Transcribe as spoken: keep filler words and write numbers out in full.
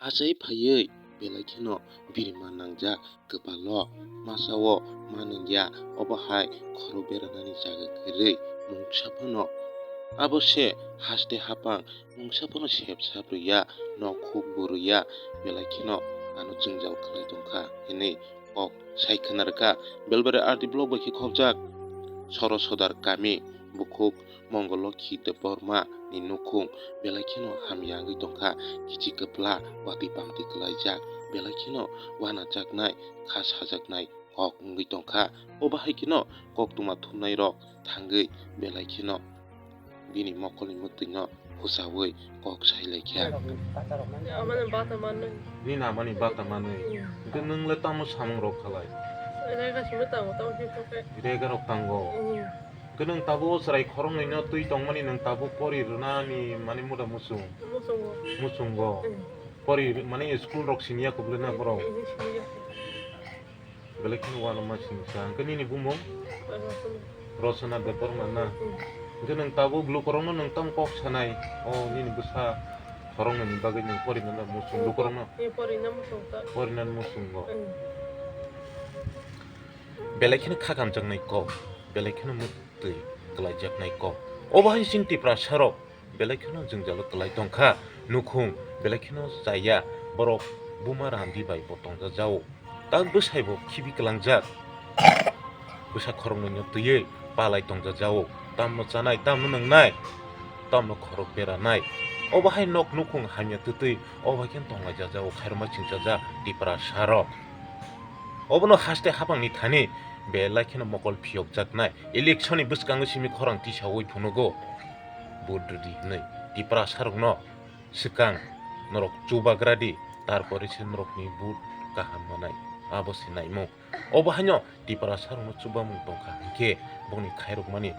Achai phaiwi belai kheno bini ma nangjak kwpalo, masa o ma nangya, obo hai khorok beranani jaga kwrwi mungsa phano. Abo se haste hapang mungsa phano sep sap rwya, nok huk bo rwya, belai kheno ano jwngjal khlai tongkha hinwi kok sai khna rwkha. Belbari R D block bai khe khobjak Soro Sodar kami, bukhuk Mongolokhi Debbarma ni nukhung belai kheno hamya wngwi tongkha, kichi kwpla watwi pangtwi kwlaijak, belai kheno wanajaknai, kha sajaknai kok wngwi tongkha. Obo hai kheno koktwma thumnairok thangwi belai kheno bini mokolni mwtwino huchawi kok sai lai kha. Amani bata manwi. Nini amani bata manwi. Hmm. Hwnkhe nwng le tamo samung rok khalai? Rega simi tango, tamo khe khe. Rega rok tango. Hmm. Hwnkhe nwng tabuk o chwrai khoroknwi no twi tongmani nwng tabuk pori rwnani mani muda muchung. Muchungo. Muchungo. Hmm. Pori mani school rok siniya kubulina borok. Hmm, siniya. Belai kheno uanama singsa. Hwnkhe nini bumung? Rosona. Rosona Debbarma na? Hmm. Hwnkhe nwng tabuk lukurokno nwng tamo kok sanai? O nini bwsa khoroknwini bagwi nwng porinani muchung lukurokno? Eh, porina muchung ta. Porinani muchungo. Hmm. Belai kheno kha kamjaknai kok, belai kheno muktwi kwlaijaknai kok. Obo hai chini Tiprasarok belai kheno jwngjalo kwlai tongkha, nukhung belai kheno chaya, borok buma randi bai bo tongjajago. Tak bwsai bo khibi kwlangjak, bwsa khoroknwino twiwi palai tongjajago, tamno chanai, tamno nwngnai, tamno khorok beranai. Obo hai nok nukhung hamya twtwi obo hai khe tonglaijajao, khairokma chingchajak Tiprasarok. Obono haste hapangni thani belai kheno mokol phiyokjaknai. Electionni bwskango simi khorang tisawi phunugo. Vote rwdi hwnwi Tiprasarokno swkang norok chubagradi, tarpore se norokni vote kaham manai. Abo se naimung. Obo haino Tiprasarokno chubamung tongkha hinkhe bongni khairokmani